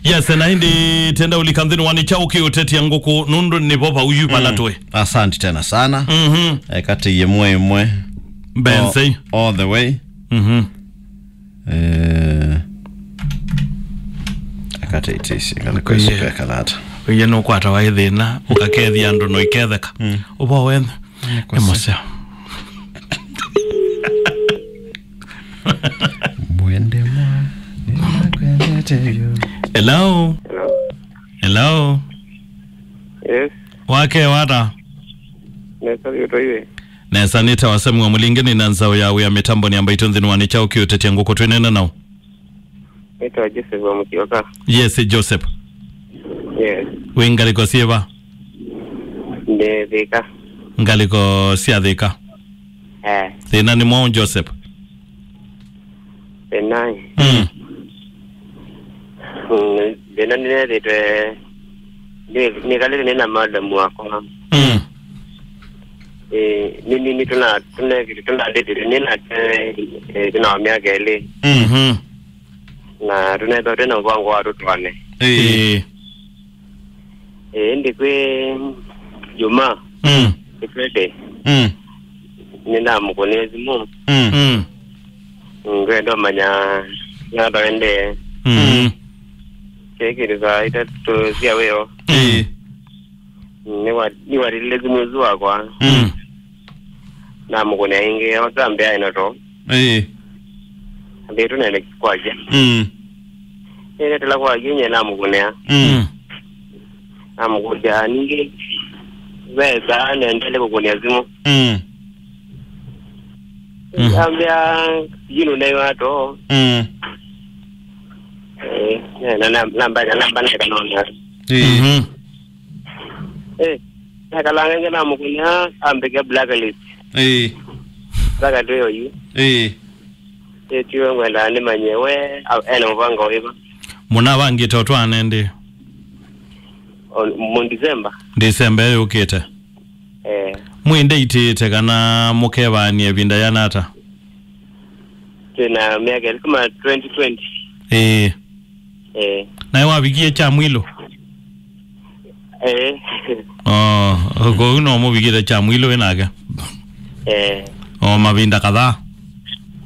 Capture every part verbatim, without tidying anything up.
Yes, na ĩndĩ tenda ũlika nthĩnĩ wa nĩ kyaũ kĩũtetia ngũkũ, nũndũ nĩvo vau yu vala Mm. twĩ. Asante tena sana. Mhm. Eh, katĩ ĩmwe ĩmwe. Bensei. All, all the way. Mhm. Eh, akatĩtĩsye, kana Kũiye. Kwĩsũka kalata. Ũiye nũkwata waĩ thĩna, ũkakethia andũ no iketheka. Mm. Ũvo wene. Nĩ Nĩ kwasa. Mũseo. Mwende mwa, nĩnakwendete vyũ. Hello. Hello. Hello. Yes. Wake wata? Nesa, yuto iwe. Nesa nĩtawa Samuel Mũlinge, nĩ na nzaũ ya wĩa mĩtambonĩ ya Mbaitũ nthĩnĩ wa nĩ kyaũ kĩũtetia ngũkũ twĩnena nao. Nĩtawa Joseph wa Mũkĩoka. Yes, Joseph. Yes. Wĩ ngalĩko syĩva? Ndĩ Thĩka. Ngalĩko sya Thĩka. Eh. Thĩna nĩ mwaũ, Joseph? Thĩna. Mm. Mm, thĩna nĩnethĩtwe nĩ- nĩkalĩte nĩ na madam wakwa. Mm. Eh, nĩ nĩ nĩ tuna tuna tuna date nĩ nake, eh, tuna wa mĩaka ĩlĩ. Mhm. Na tũnethwa twĩ na mũvango wa tũtwaane. Ĩĩ. Ĩĩ. Ĩĩ, ĩndĩ kwĩ Juma, Mm. nĩ Friday, Mm. nĩndamũkũnĩe simũ. Mm. Mm. Ngwenda ũmanya nata endee. Mm. Kĩĩ kĩndũ saa itatũ sya wĩoo. Ĩĩ. Nĩwa- nĩwatilile simũ ũsu wakwa. Mm. Namũkũnĩa ĩngĩ, osa mbĩa ĩno to. Ĩĩ. Ndĩtũ nene kwakya. Mm. Nĩnetela kwakya nye namũkũnĩa. Mm. Namũkũlya ningĩ vesa nendele kũkũnĩa simũ. Mm. Mm. Ambĩa yinu naiwa to. Mm. Eh, na- na- namba na namba na kanona. Ĩĩ. Mhm. Eh, nakalanga nge namũkũnĩa ambĩke blacklist. Ĩĩ. Mpaka twĩ oyu. Ĩĩ. Ĩĩ, tiwe ngwenda nĩmanye we, a- ena mũvango wĩva. Mũnavangĩte ũtwaane ndĩ? On- mu December. December ĩyũkĩte. Eh. Mwĩ date ĩte kana mũkevaanie ĩvinda yana ata? Twĩna mĩaka ĩlĩ kuma twenty twenty. Ĩĩ. Eh. Naĩ wavikie kya mwilũ? Eh. Oh, kũu no mũvikĩte kya mwilũ wĩ nake? Eh. O mavinda kadhaa?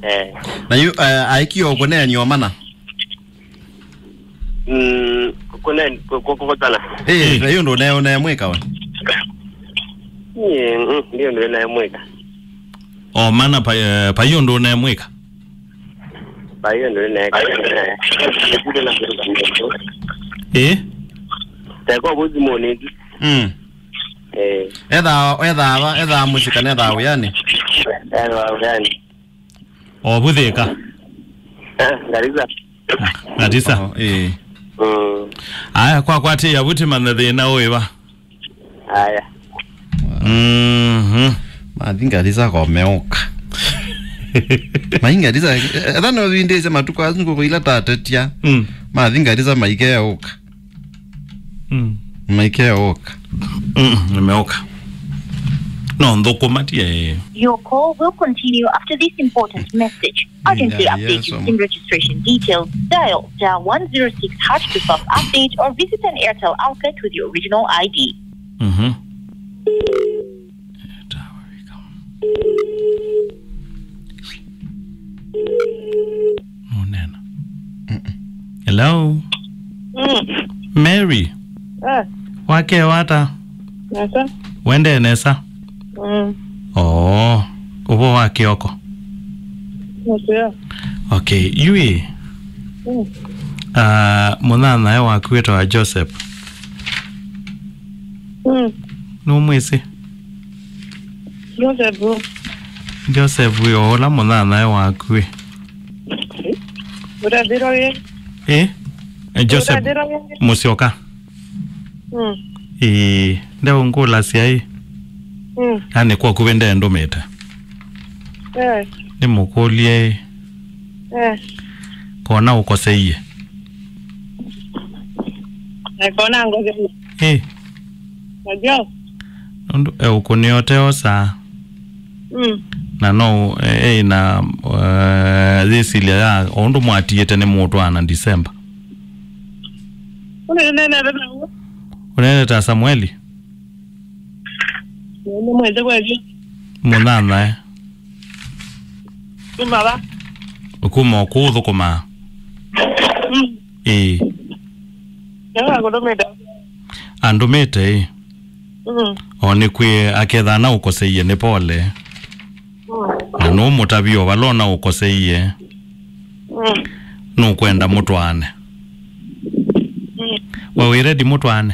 Eh. Na yu, eh, aikie o kũneeni o mana? Mm, kũneeni, kũ- kũ- kũkũtana. Eh, eh. Na yu ndũne- ũneemwĩka we? Nyie, mm, ndio ndio naemwĩka. O mana pa- eh, pai ũndũ ũneemwĩka? Pai ũndũ nĩneeka. Ĩ? Teko buzi moneti. Mm. Eh. Etha etha va etha mũsyĩ kana etha wĩanĩ? Etha wĩanĩ. O vuthĩka. Eh, Garissa. Garissa. Oh, ĩ. Mm. Aya, kwa kwatĩĩa vuti manthe thĩna ũĩva? Aya. Mhm. Mathi Garissa komeũka. Mai Garissa, etha no vindĩse matukũ asu ngũkũ ila tatetya. Mm. Mathi Garissa maikeũka. Mm. Maikeũka. Mm, nimeoka. No, nthũkũma tie. Your call will continue after this important message. Urgently update your SIM registration details. Dial star one zero six hash to self-update or visit an Airtel outlet with your original I D. Mhm. Nũnena. Hello? Mm. Mary? Ah. Wakya ata? Nesa. Wendee nesa? Mm. Oo, ũvo wa kĩoko? Nesa. Okay, yu ĩ? Mm. Ah, mũnyanyae waku wĩtawa Joseph. Mm. Nũmwĩsĩ? Joseph. Joseph wĩ o ũla mũnyanyae waku ĩ? Ũtathĩrwa wĩ? Ĩ? Eh, Joseph Ũtathĩrwa wĩ? Mũsyoka. Mm. Ĩĩ, ndeũngũlasya ĩ? Mm. Yaani kwa kuvĩ ndendũmĩte. Eh. Nĩmũkũlye ĩ? Eh. Kona ũkoseie? Eh, kona ngoseie. Ĩ? Najua. Nũndũ eũkũnĩa ũteosaa. Mm. Na no e- eĩ na eh, yĩsilya ya o ũndũ mwatiĩte nĩ mũtwaana December. Ũnenete na ũũ? Ũnenete na Samueli? Nĩ mwĩsĩ kweli. Mũnyanyae. Kuma va? Kuma o kũu ũthũkũmaa? Mm. Ĩĩ. Nĩwe akũtũmĩte. Andũmĩte, ĩĩ. Mm. O nĩkwĩe aketha anaũkoseie nĩ pole. Mm. Na nũmũtavie o vala ũnaũkoseie. Mm. Nũkwenda mũtwaane. Mm. We wĩ ready mũtwaane?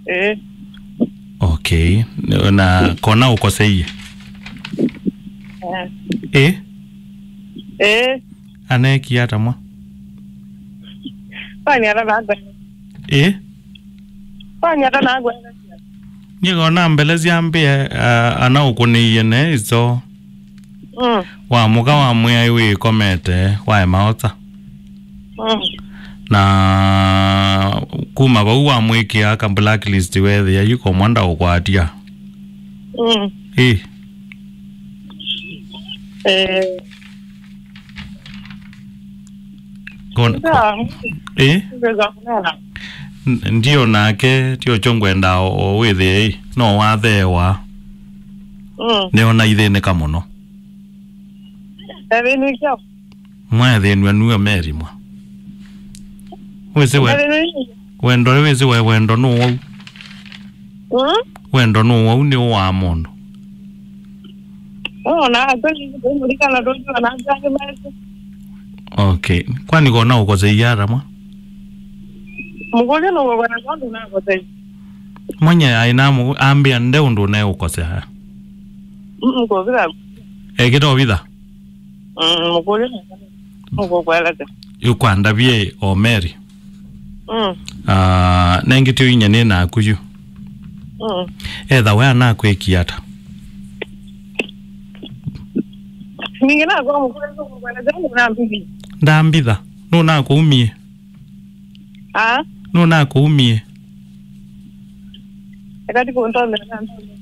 Eh. Okay. Na kona ũkoseie? Eh. Eh? Eh. Aneekie ata mwa? Kwani ata nagwe? Eh? Kwani ata nagwe? Nĩkona mbele syambĩe, uh, anaũkũnĩie ne iso. Mm. Wamũka wamwĩa wĩkomete, waema osa. Mm. Na kuma vau wamwĩkĩa ka blacklist wethĩa yu komwa ndaũkwatya. Mm. Ĩ. Eh. Kon-, Ndio. Ĩ? Ndio kunena. N-, ndio nake, tio kyo ngwenda o, o wĩthĩe ĩ. No watheewa. Mm. Nĩona ithĩnĩka mũno. Ethĩnĩkya. Mwathĩnw'a nue Mary mwa. Wĩsĩ we-, Ethĩnĩkya. Wendo wĩsĩ we wendo nũwau. Mm? Wendo nũwau nĩ ũwaa mũndũ. Oh, na kweli kũmũlikana tũjua na nzangi maitu. Okay. Kwani kona ũkoseie ata mwa? Mũkũlye nũkũkwenda kwandũ nakosei. Mwenye aina mu-, ambĩa nde ũndũ ũneũkosea. Mm, kũvitha. Ekĩta ovitha? Mm, mũkũlye nũkũkwelete. Yu kwandavie o Mary. Mm. Ah, nengĩ tyo inya nĩ naku yu. Mm. Etha we anakwĩkie ata? Ningĩ nakwa mũkũlye nũkũkwelete, nũnambithie. Ndambitha. Nũnakũumie? Ah? Nũnakũumie? Ekati kũntomera na ntomera.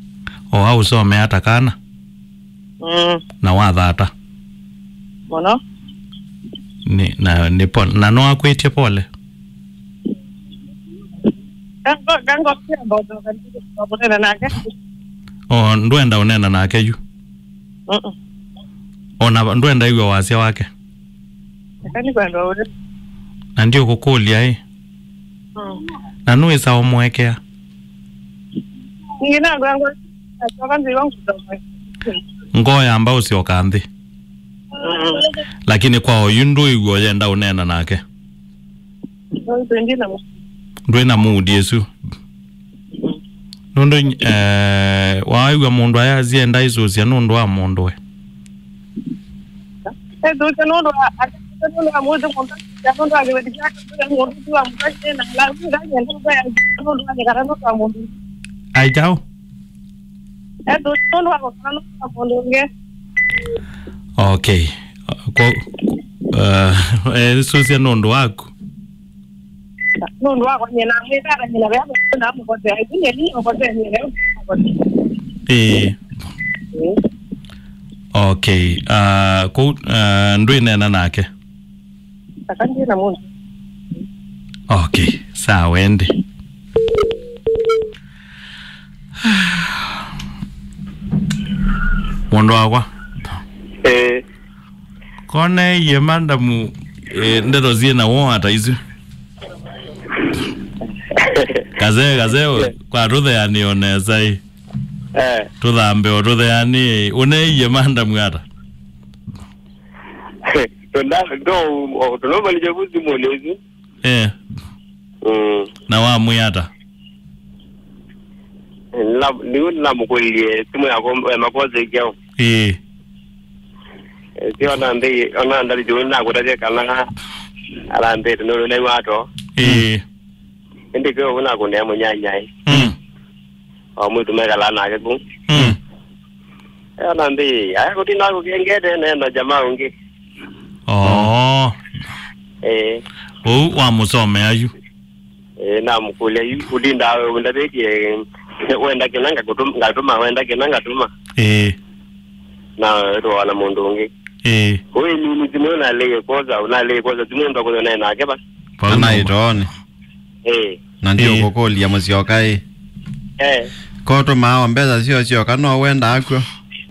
O aũsomea ta kana? Mm. Na wathata? Mũno. Nĩ, na, nĩ pole. Na no akwĩtye pole? Kango, kango, kia mboto, kango, kango, nake. O, ndwenda ũnena nake yu? Mm-mm. O na ndwenda ĩw'a wasya wake? Eka nĩ kwenda ũrĩa. Na ndiũkũkũlya ĩ? Mm. Na nũĩsa ũmũekea? Ningĩ nangwangwa, nacoka nzĩwa ngũcoka. Ngoo yamba ũsyoka nthĩ. Mm. Lakini kwa oyu ndũĩw'a ũyenda ũneena nake? Ndũĩ na mu- Ndwĩ na mood ĩsu. Nũndũ, eh, waaĩw'a mũndũ ayasya enda ĩsũsya nũndũ wa mũndũ we. Ethũsya nũndũ wa, nũndũ wa mũndũ mũndũ, nũndũ wa kĩveti kyake, nũndũ wa mũndũ tu wa mũndũ, na la, nũndũ wa nyenda, nũndũ wa nyenda, nũndũ wa nyekata, nũndũ wa mũndũ. Ai kyaũ? Ethũsya nũndũ wa kũkana, nũndũ wa mũndũ ũngĩ. Okay. Kwa, uh, eh, ĩsũsya nũndũ waku. Nũndũ wakwa nyie namwĩtata nyina vea namũkotea ĩtu nyeni ũkotea nyie leo. Ĩĩ. Ĩĩ. Okay. Uh, kũ, uh, ndwĩneena nake? Aka ndĩ na mũndũ. Okay, sawa ende. Mũndũ wakwa. Eh. Koneie mandamu, eh, ndeto syĩ na woo ata isu? Kazee, kazee, kwa tũtheanĩe o nesa ĩ. Eh. Tũthambe o tũtheanĩe ĩ. Ũneie mandamu ata? Tũnda-, ndo, o, tũnomalĩkya vu simũnĩ ĩsu. Eh. Mm. Na wamwĩa ata? Nĩla-, nĩu namũkũlilye simũ yakwa, eh, makoze kyaũ. Ĩĩ. Eh, si ona ndĩ, ona ndalĩtye ũndũ nakũtavya kana alambĩte nũndũ nĩ wato. Ĩĩ. Ĩndĩ kĩo ũnakũnĩa mũnyanyaĩ. Mm. O mwĩtu mekalaa nake kũu. Mm. Aya nambĩ, aya kũtina kũkengete nena jamaa ũngĩ. Oo. Eh. Ũu wamũsomea yu? Eh, namũkũlya yu, ũtinda ũndavĩtie, wenda kĩna ngakũtũm-, ngatũma, wenda kĩna ngatũma. Eh. Na tũona mũndũ ũngĩ. Eh. Ũĩ nini simũ nalĩe kosa, nalĩe kosa, simũ ndakũthona nake ba. Vau kana no itoonĩ. Eh. Na ndio, eh, kũkũlya Mũsyoka ĩ. Eh. Ko tũmaa o mbesa syo syoka no wenda akw'o.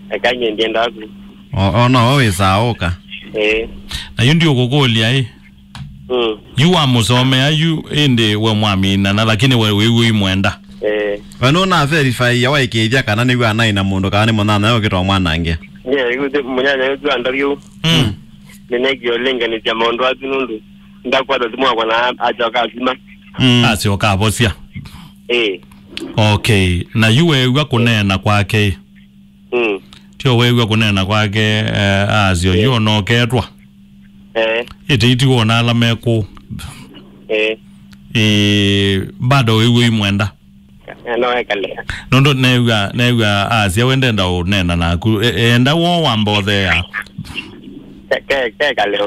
Eka nye ndienda aku. O, o no we wĩsaa ũka. Eh. Na yu ndio kũkũlya ĩ. Mm. Yu wamũsomea yu ĩndĩ we mwaminana, lakini we wĩw'o imwenda. Eh. We nũna verify ya waikĩĩthya kana nĩw'o anaĩ na mũndũ kana nĩ mũnyanya ũkĩtwa mwanange. Nye, yu mũnyanya yu andavyu. Mm. Nĩnekie ũlinganĩsya maũndũ asu nũndũ ndakwata simu wakwa na asyoka asima. Mm. Asyoka avosya. Eh. Okay. Na yu weew'a kũneena kwake ĩ? Mm. Tyo weew'a kũneena kwake, eh, asyo, eh, yu onoketwa. Eh. Ĩtĩ itiwona ala mekũ. Eh. Eh, bado weew'a imwenda. Eh, no ekale. Nũndũ neew'a, neew'a asya we ndenda ũneena naku. E, enda wo wambothea. Ke, ke, kekale.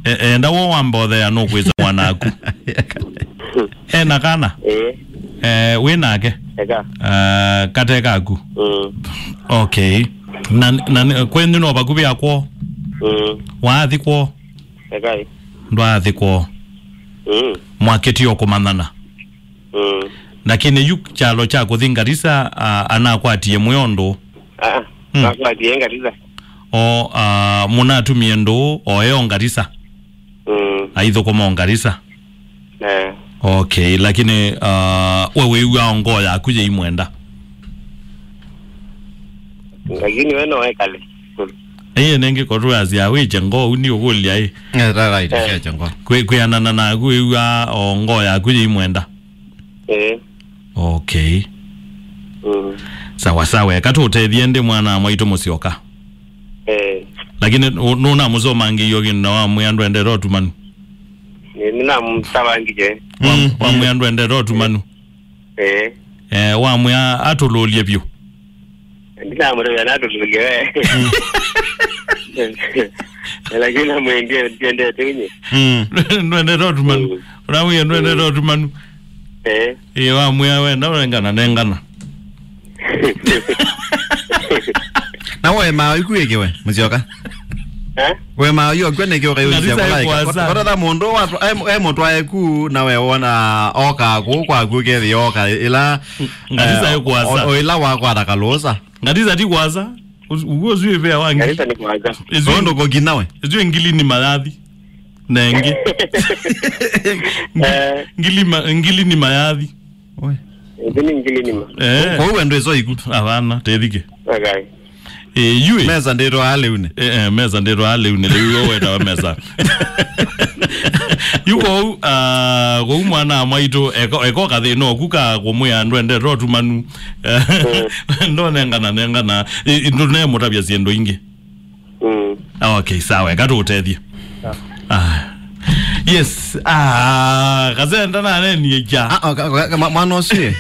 E, enda wo wambothea nũkwĩsa mwanaku. Ena kana? Eh. Eh, wĩ nake? Eka. Ah, kate kaku. Mm. Okay. Na, na nĩ- kwenyu no vakuvĩ akwoo? Mm. Waathi kwoo? Eka. Ndwaathi kwoo. Mm. Mwakĩtie o kũmanyana. Mm. Lakini yu kyalo kya kũthi Ngarisa, ah, anakwatie mwĩo ndũũ? Ah, mm, nakwatie Ngarisa. O, ah, mũnatumie ndũũ o eo Ngarisa? Mm. Aithũkũma o Ngarisa? Eh. Okay, lakini, ah, we wĩw'aa o ngoo yaku yĩimwenda? Lakini we no ekale. Ĩĩ, nĩngĩ kotwasya wĩkye ngoo, ũu nĩ ũkũlya ĩ. Eh, ta right, eh, syacha ngoo. Kwĩ- kwĩanana naku wĩw'aa o ngoo yaku yĩimwenda? Eh. Okay. Mm. Sawa sawa, eka tũtethie ndi mwana mwaitũ Mũsyoka. Eh. Lakini nũ- nũnamũsomangĩie ũkĩ na wamwĩa ndwendete ũtumanu? Nĩ- nĩnamũsavangĩie. Wa- mm, wamwĩa ndwendete ũtumanu? Eh. Eh, wamwĩa atũlũlye vyũ? Ndinamũtavya natũlũlye we. Mm. Lakini namwendie ndiendete unye. Mm. Ndwendete ũtumanu. Mm. Ũramwĩa ndwendete, mm, ũtumanu. Eh. Ĩĩ, wamwĩa wenda ũnengana, nengana. Na we maa iku ĩkĩwe, Mũsyoka? Eh? We maa yu akw'a nĩkĩ ũkaiwĩsya? Ngarisa kũla ĩka- ĩkwasa. Kota- kota mũndũ wa- e- e mũtwae ku na we wona oka kũu kwaku ũkethĩa oka ĩla, Ngarisa, eh, ĩkwasa. O- o ĩla wakwata kalũsa. Ngarisa ti kwasa. Us- ũguo ũsu ĩvea wangi. Ngarisa nĩ kwasa. Ĩsu- Tondũ kũkina we. Ĩsu ngili ni mayathi. Nengi. Eh. Ngili ma- ngili ni mayathi. Oi. Ĩsu nĩ ngili nima. Eh. Kwa hiyo ndo izo iku. Hapana, tethike. Okay. Eh, yue. Mesa ndĩtwa lĩu nĩ. Eh, eh, mesa ndĩtwa lĩu nĩ, lĩu we wetawa mesa. Yu kũu, ah, kũu mwana mwaitũ, eko- eko kathĩna oku ka kũmwĩa ndwendete ũtumanu. Mm. Ndonengana, nengana. I- i- ndũnemũtavya syĩndũ ingĩ. Mm. Ah, okay, sawa, eka tũũtethie. Ah. Yes. Ah, kasenda na neni ekia. Ah, ah, ka- ka- ma- mwana ũsu ĩ.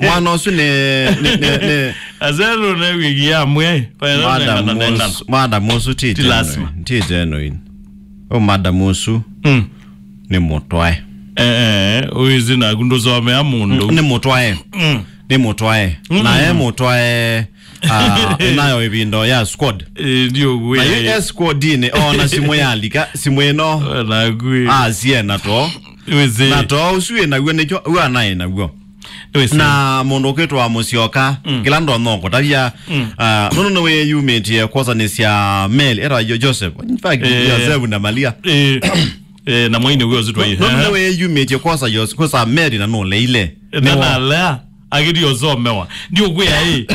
Mwana ũsu nĩ- nĩ- nĩ- nĩ- Kasenda na wiki ya mwe. Madam nengana, nengana. Ũsu- madam ũsu ti Ti lazima. Genuine. Ti genuine. O madam ũsu, mm, nĩ mũtwae. Eh, eh, ũizi naku ndũsomea mũndũ. Nĩ mũtwae. Mm. Nĩ mũtwae. Mm. Na e mũtwae. Ah, nayo ĩvinda ya squad. Eh, ndio. Na yu e squad-inĩ, ona simũ yalika, simũ ĩno. Naku. Ah, siena to. Wĩsĩ. Na to ũsu ĩ naw'o nĩkyo, yu anaĩ naw'o. Wĩsĩ. Na mũndũ ũkĩtwa Mũsyoka, mm, kĩla ndonya kũtavya, mm, ah, nũndũ nĩwĩyumĩtie kwosanĩsya Mary, era Jo- Joseph. In fact, eh, Joseph na Maria. Eh, eh, na mwaine wĩo zitwa ĩ. Nũndũ nĩwĩyumĩtie kwosa Jos- kwosa Mary na nũleile. Ndanalea. Akĩthi ũsomewa. Ndiũkwĩa ĩ,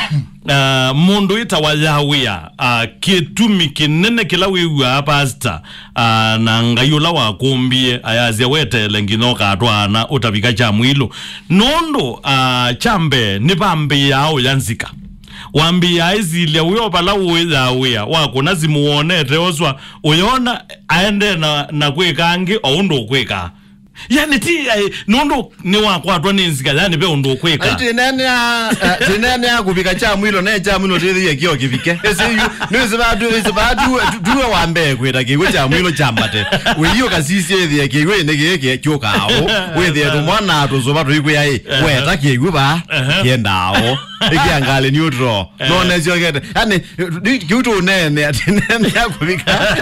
ah, mũndũ ĩtawa Yawĩa, ah, kĩtumi kĩnene kĩla wĩw'aa pastor, ah, na Ngai ũla wakũmbie, ayasya, "Weteele nginya ũkatwaana ũtavika kya mwilũ." Nũndũ, ah, kya mbee, nĩvambĩĩaa ũya nzika. Wambĩĩaa ĩsilya wĩo vala ũĩ Yawĩa, wakũna simũ wonete oswa, ũyona aendee na, na kwĩka angĩ o ũndũ ũkwĩkaa. Yani ti, eh, nũndũ nĩwakwatwa nĩ nzika, yani ve ũndũ ũkwĩka. Ai, tinenea, eh, tinenea kũvika kya mwilũ, ne kya mwilũ tĩthĩie kĩo kĩvike. Ĩsĩ yu, nĩwĩsĩ vaa tu, ĩsĩ vaa tu, tu- tuwe wa mbee kwĩta kĩw'ũ kya mwilũ kyambate. Wĩi ũkasisye ĩthĩe kĩw'ũ nĩ kĩĩ kĩ- kyũkaa ũũ. Wĩthĩe tũmwana tũsũva tũikwĩa ĩ, weta kĩw'ũ vaa, kĩendaa ũũ. Ĩkĩa ngalĩ nĩ ũtoo. Eh. No nĩsyokete. Yaani, ndi-, kĩu tũneene atĩ nene ya kũvika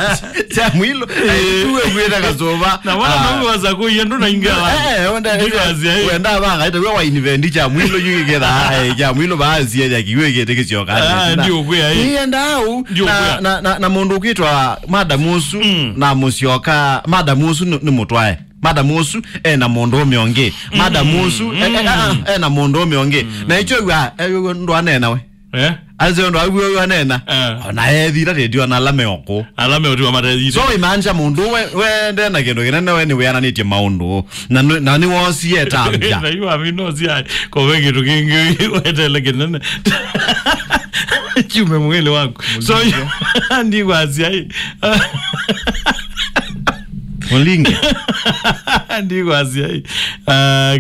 Kyamwilo. Eh. Tuwe kwĩta kasũva. Na wala Ah. no wasa kũiya ndũ na ingela. Eh, wenda, Ndikazi, eh. wenda vanga, ita we wa invent Kyamwilo yu kĩketha, eh, Kyamwilo baasi ya kiwe kĩte kĩsyoka. Ah, Na ndio kwĩa, eh. Nienda au, Ndio na, kwĩa. na, na, na mũndũ ũkwĩtwa Madam ũsu, Mm. na Mũsyoka, Madam ũsu nĩ, nĩ mũtwae. Madam ũsu ena mũndũũme ũngĩ. Madam ũsu, e, e, ah, ah, ena mũndũũme ũngĩ. Na ĩkyo yu, ah, e, yu ndwanena we. Eh? Acio ndo aguo yu anena. Eh. Ona ethira redio na alame oko. Alame otiwa matethite. So imaanisha mũndũ we, we ndena kĩndũ kĩnene we nĩ weananĩtie maũndũ. Na nĩ, na nĩ wosie tambia. Na yu amino sia kove kĩndũ kĩngĩ wetele kĩnene. Chume mwĩlĩ waku. So ndigwasia hii. Mũlinge. Ndigwasia hii. Uh,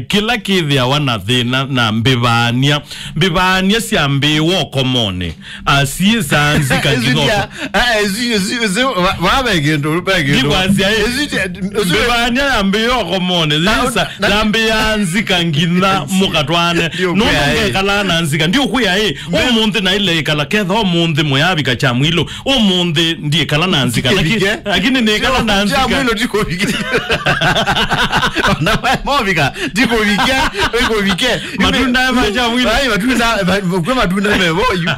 kĩla kĩthĩawa na thĩna na mbĩvaania. Mbĩvaania syambĩĩwa ũkomonĩ. Asiĩsaa nzika Ĩsu nginya ndia-, eh, ĩsu, ĩsu, ĩsu, va, va ve kĩndũ, ve kĩndũ. Ndigwasia hii. Ĩsu, ĩsu, Mbĩvaania yambĩĩwa ũkomonĩ. Na, Yĩsa, na, yambĩĩa nzika nginya mũkatwaane. Ndio Nũndũ kwĩa, eh. Ngekalaa na nzika. Ndiũkwĩa, ĩ. Ũmũnthĩ na ile ĩkala ketha ũmũnthĩ mũyavika Kyamwilo. Ũmũnthĩ ndiĩkala na nzika. Laki-, Kĩvike. Lakini nĩkala na nzika. Kyamwilo ndikũvike. Ona we movika, ndikũvike, ndikũvike. Matunda ma Kyamwilo. Ai, matunda, ma-, kwĩ matunda mevo yu.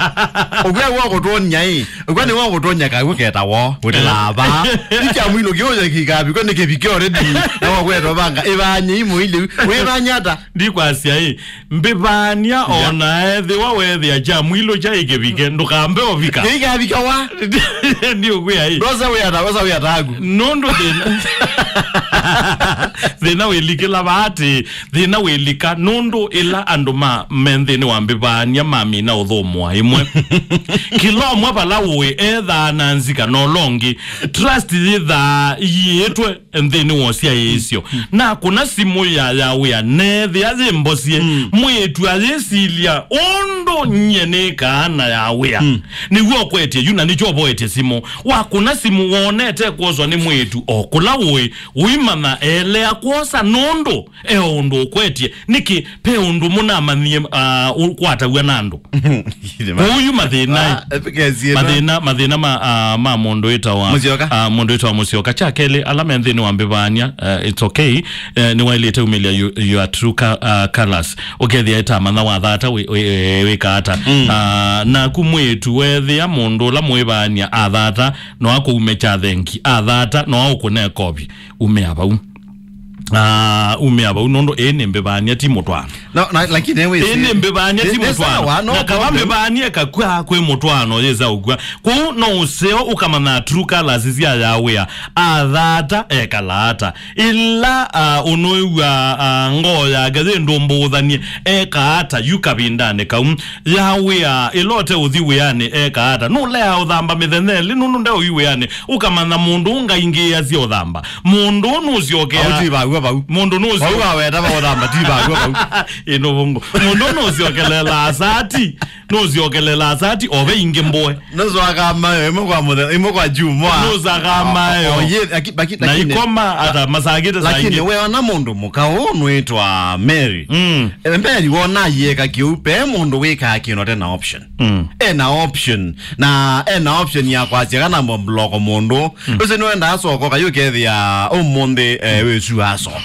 Ũkwĩa wa kũtwonia ĩ. Ũkwĩa nĩ wa kũtwonia kaw'o keta wo. Ũtilava. Ni Kyamwilo kĩũya kĩkavika nĩ kĩvike already. Na wa kwetwa vanga. Ĩvanye imwe ile. Wĩvanye ata? Ndikwasya ĩ. Mbĩvaania Yeah. ona ethĩwa weethĩa Kyamwilo kyaĩ kĩvike, ndũkambe ũvika. Kĩikavika wa? Ndiũkwĩa ĩ. Ndosa wĩ ata, ndosa wĩ ataku. Nũndũ thĩna, thĩna wĩlikĩla vaatĩ, thĩna wĩlika, nũndũ ĩla andũ ma, me nthĩnĩ wa mbĩvaania mamina ũthũmũa ĩmwe. Kĩla ũmwe vala ũĩ, ethaa na nzika na ũla ũngĩ. Trust yĩthaa iyĩĩtwe nthĩnĩ wa ũsyaĩĩsyo. Nakũna simũ ya, ya wĩa, neethĩa yĩmbosye. Mwĩĩtu ayĩsilya, "Ũndũ nyie nĩkaa na ya wĩa." Nĩw'o ũkwetye yu, na nĩkyo ũvoetye simũ. Wakũna simũ, wonete kwoswa nĩ mwĩĩtu o kũla ũĩ, ũimanya elea kwosa nũndũ e ũndũ ũkwetye. Nĩkĩ? Pe ũndũ mũnamanyie, ah, ũkwataw'a na andũ. Kũu yu mathĩna, Ah, epikesie na. Mathĩna, mathĩna ma, ah, ma mũndũ wĩtawa, Mũsyoka. Ah, mũndũ wĩtawa Mũsyoka. Kya kelĩ, ala me nthĩnĩ wa mbĩvaania, eh, it's okay. Eh, nĩwaĩlĩte umĩlya you, your true ca-, ah, colors. Ũkethĩa ĩtamanya wathata wĩ, wĩ, wĩ, wĩka ata. Ah, naku mwĩĩtu wethĩa mũndũ ũla mwĩvaania athata, no akũume kya thengi. Athata, no aũkũne kovi. Umĩa vau. Ah, umĩa vau nũndũ ĩĩ nĩ mbĩvaania ti mũtwaano. No, na, lakini we Ĩĩ nĩ mbĩvaania ti mũtwaano. Na kava mbĩvaania ĩkakw'a kwĩ mũtwaano yĩsa ũkw'a. Kwoou no ũseo ũkamanya true colors sya ya wĩa. Athata ekala ata. Ĩla, ah, ũnũĩw'a, ah, ngoo yake yĩ ndũmbũũthanie, eka ata yu kavindanĩ kau. Ya wĩa, ĩla ũte ũthi wĩanĩ, eka ata. Nũlea ũthamba mĩthenya ĩlĩ nũndũ nde ũi wĩanĩ. Ũkamanya mũndũ ũngaingĩĩasya ũthamba. Mũndũ nũsyokea. Au ti vagua vau. Mũndũ nũsyo- Vau waweta va ũthamba, ti vagua vau. Ĩno vungu. Mũndũ nũsyokelelaa sati. Nũsyokelelaa sati, ove ingĩ mboe. Nũswakaa mayo, ĩmwe kwa mũthenya, ĩmwe kwa juma. Nũsakaa mayo. O, ye, aki-, baki-, Na lakini, ikoma, ata masakĩte saa lakini ingĩ. Weona mũndũ mũka ũũ nũĩtwa Mary. Mm. Eh, Mary wona yĩeka kĩu, pe mũndũ wĩkaa kĩno tena option. Mm. Ena option. Na ena option ya kwasya kana mbombloko mũndũ. Mm. Ũsĩ nĩwendaa soko kayũkethĩa ũmũnthĩ, eh, wĩsu wa soko.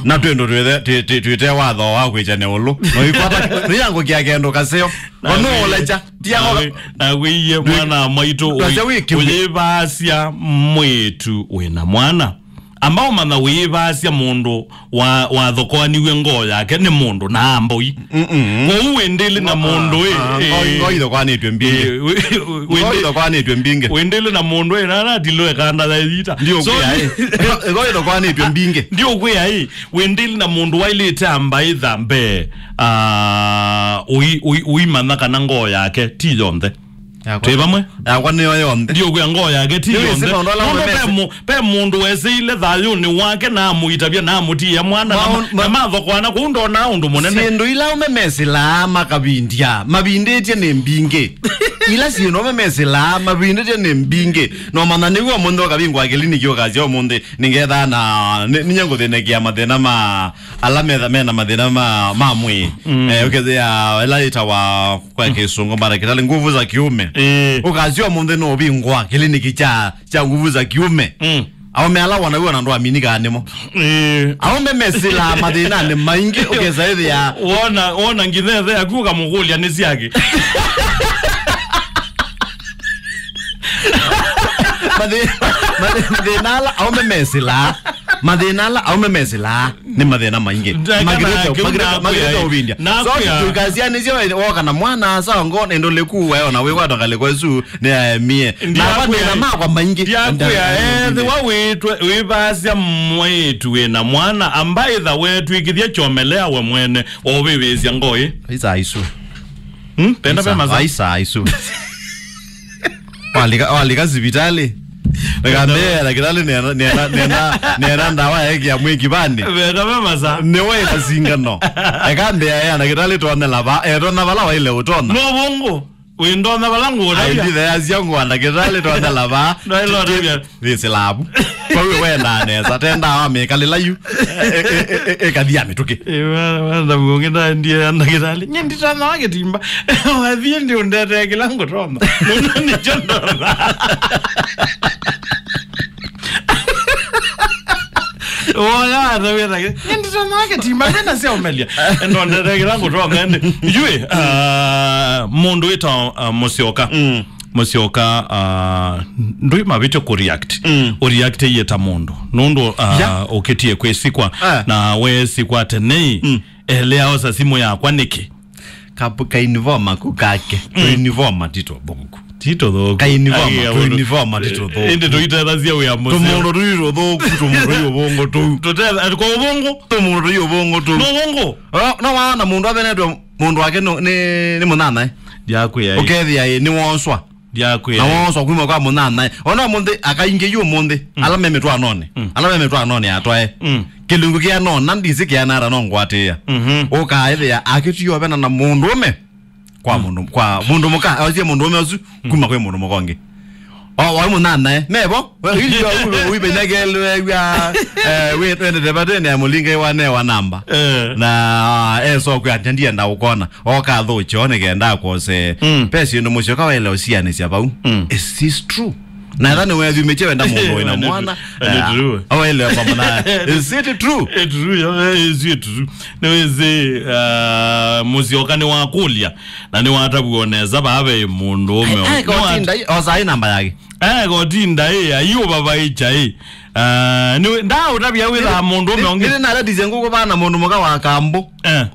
Na twĩndũ twĩte, twĩ-, twĩ-, twĩte watho wa kwĩkyana ũlũ. Noikwata, nĩyangũkĩa kendo kaseo. Ono olecha. Tiago. Nakwĩie mwana mwaitũ ndwasya wĩ kĩu. Ũyĩvaasya mwĩĩtu wĩna mwana. Amba ũmanya wĩĩvaasya mũndũ wa, wathokoaniw'e ngoo yake nĩ mũndũ na mbũi. Mm-mm. Kwoou wĩndĩlĩ na mũndũ ĩ, ah, ah, ngoo, eh, ngoo ithokwanĩtw'e mbingĩ. Eh, wĩ-, wĩ-, Ngoo wĩndĩ-, ithokwanĩtw'e mbingĩ. Wĩndĩlĩ na mũndũ ĩ, na natilwe kanda ya ithita. Ndiũkwĩa ĩ. Ngoo ithokwanĩtw'e mbingĩ. Ndiũkwĩa ĩ, wĩndĩlĩ na mũndũ wailĩte amba ĩtha mbee, ah, ũi-, ũi-, ũimanya kana ngoo yake ti yonthe. Yakwa. Twĩ vamwe? Yakwa nĩyo yonthe. Ndiũkwĩa ngoo yake ti yonthe. Nĩwĩsĩ maũndũ ala ũmwe mesi- Nũndũ pe mũ-, pe mũndũ wesĩile thayũnĩ wake na amũitavya na amũtiĩa mwana na ma-, ma-, na mathokoana kũu ndonaa ũndũ mũnene. Syĩndũ ila ũme mesĩlaa makavindya, mavindĩtye nĩ mbingĩ. Ila syĩndũ aũme mesĩlaa mavindĩtye nĩ mbingĩ. No manya nĩw'o ũmũnthĩ ũkavingũa kĩliniki ũkasya ũmũnthĩ nĩngetha na nĩ- ninya ngũthĩnĩkĩa mathĩna ma ala metha mena mathĩna ma, ma mwĩĩ. Mm. Eh, ũkethĩa ĩla yĩtawa kwa kĩsũngũ, mara kĩtali nguvu za kiume. Eh. Ũkasya ũmũnthĩ no ũvingũa kĩliniki kya, kya nguvu za kiume. Mm. Aũme ala wonaw'a na ndwaminikaa nĩmo. Eh. Aũme mesĩlaa mathĩnanĩ maingĩ, ũkesa ĩthĩa. Wona, wona nginya ĩthe yaku ũkamũkũlya nĩ syake. Mathĩ- mathĩ- mathĩna ala aũme mesĩlaa. Mathĩna ala aũme mesĩlaa nĩ mathĩna maingĩ. Ndakana Magirĩte- kĩu magirĩte- nakwĩa, magirĩte ũvindya. So, nakwĩa. Tũikasianĩsye woka na mwana asa ngo nĩ ndũlĩku wayo na wĩkwatwa ngalĩko ĩsu nĩyaemie. Na kwa mathĩna makwa maingĩ. Ndiakwĩa, ethĩwa wĩtwe- wĩvasya mwĩĩtu wĩ na mwana, amba ĩtha wetw'ĩkĩthya kyomelea we mwene, waũvĩvĩĩsya ngoo ĩ. Aisa isu. Hmm? Penda pema sa. Aisa isu. Walika, walika sivitali. Nĩkambĩa ndakĩtalĩ nena, nena, nena, nena ndawa ya ĩkĩa mwĩĩ kĩvandĩ. Penda pema sa. Nĩwe ĩna singano. Ĩkambĩa ya ndakĩtalĩ tonyela va, eh, tona vala waile ũtona. No vongo. Wĩndonya vala ngũũtavya. Aithitheasya ngũa ndakĩtalĩ tonyela va. Ndwaĩlotavya. Thĩ silavu. Kwa hiyo wendaa nesa, tendaa wa mĩkalĩla yu. Ĩkathia mĩtũkĩ. Ĩ, wa- wenda mũngĩ ndaendie ya ndakĩtalĩ. Nye nditonya wa kĩtimba. Wathiĩ ndi ũndetee kĩla ngũtonya. Nũndũ nĩkyo ndonya. Woya atawĩra. Nye nditonya wa kĩtimba. Mena sya ũmelya. Ndondetee kĩla ngũtonya. Yu, ah, mũndũ wĩtawa, ah, Mũsyoka. Mm. Mũsyoka, ah, ndwĩ mavĩtyo kũ react. Mm. Ũ react ĩyĩ ta mũndũ. Nũndũ, ah, yeah, ũkĩtie kwĩsikwa, ah, na wesikwa tene. Mm. Elea osa simũ yakwa nĩkĩ? Kapu ka uniform aku kake. Mm. Uniform ti tũthũku. Ti tũthũku. Ka uniform, ai, tu uniform ti tũthũku. Ĩndĩ tũitethasya wĩa mũseo. Tũmũndũ tũi tũthũku, tũmũndũ tũi ũvũngũ tũu. Tũtetha, kwa ũvũngũ? Tũmũndũ tũi ũvũngũ tũu. Nĩ ũvũngũ? No, no waona mũndũ avenetwe mũndũ wake nĩ, nĩ, nĩ mũnyanyae. Ndiakwĩa ĩ. Ũkethĩa ĩ, nĩwooswa. Ndiakwĩa. Na wooswa kuma kwa mũnyanyae. Ona ũmũnthĩ, akaingĩ yu ũmũnthĩ, mm, ala me mĩtwaanonĩ. Mm. Ala me mĩtwaanonĩ atwae. Mm. Kĩlungu kĩa nona ndisi kĩanata no ngwatĩĩa. Mhm. Ũkaĩthĩa akĩtiovena na mũndũũme. Kwa, mm, mũndũ, kwa mũndũ mũka, osie mũndũũme ũsu, mm, kuma kwĩ mũndũ mũka ũngĩ. O, waĩ mũnyanyae. Mevo? We, ilio, u-, u-, uipenyagelwe wia, eh, we, wendete vatene ya mũlinga wa newa namba. Eh. Na, eh, so kwa ndienda ũkona. Oka thũ kyo nĩkenda akose. Mm. Pesi ndo Mũsyoka waile ũsianĩsya vau. Mm. Is this true? Na ĩla nĩwethumĩtye wenda mũndũ wĩna mwana. Nĩ true. Awaile kwa mwana. Is it true? It's true, yeah, is it true? Nĩwĩsĩ, uh, Mũsyoka nĩwakũlya, na nĩwataviwe nesa vaa ve mũndũũme. Ai, ai, kotinda, osa ĩ namba yake. Eh, kotinda ĩ, aiũvavaĩkya ĩ. Uh, nĩ, ndaũtavya wĩthaa mũndũũme ũngĩ. Nĩ, nĩ, nĩ, naletize ngũkũ vana mũndũ mũka wa Kambũ. Eh.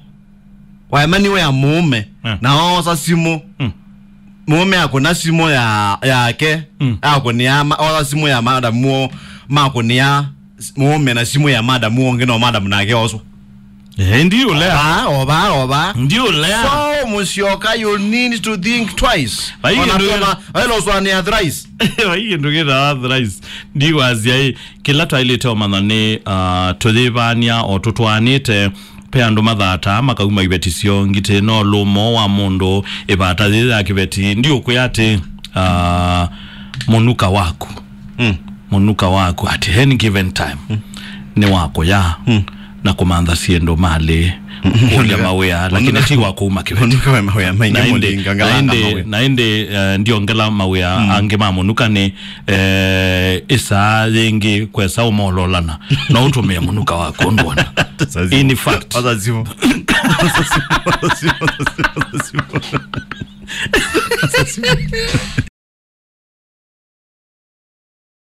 Waemaniwe ya mũũme, mm, na oosa simũ. Mm. Mũũme akũna simũ ya, yake, mm, akũnĩa ma-, oosa simũ ya madam woo, makũnĩa s-, mũũme na simũ ya madam woo ũngĩ, no madam nake oswa. Eh, ndi ũlea. Ova, ova, ova. Ndi ũlea. So, Mũsyoka, you need to think twice. Vai kĩndũ kĩna- ona, ona ũswanĩa thrice. Vai kĩndũ kĩna thrice. Ndiwasya ĩ, kĩla twaĩlĩte ũmanya nĩ, ah, tũyĩvany'a o tũtwaanĩte. Pe andũ mathataa makauma iveti syoo ngitĩ, no lũmo wa mũndũ ĩvata yĩ ya kĩveti. Ndiũkwĩa atĩ, ah, mũnuka waku, mm, mũnuka waku at any given time, mm, nĩ wa kũya, mm, na kũmantha syĩndũ malĩ, mm, kũlya mawĩa, lakini ti wa kũuma kĩveti. Mũnuka wa mawĩa maingĩ. Na ĩndĩ, mũlinga na ngalanga ĩndĩ, mawĩa. Na ĩndĩ, eh, ndiongela mawĩa, mm, angĩ ma mũnuka nĩ, eh, ĩsaa yĩngĩ kwesa ũmololana. No ũtũmĩe mũnuka waku ũndwona. Sasa simũ. In fact. Sasa simũ. Sasa simũ. Sasa simũ. Sasa simũ. Sasa simũ.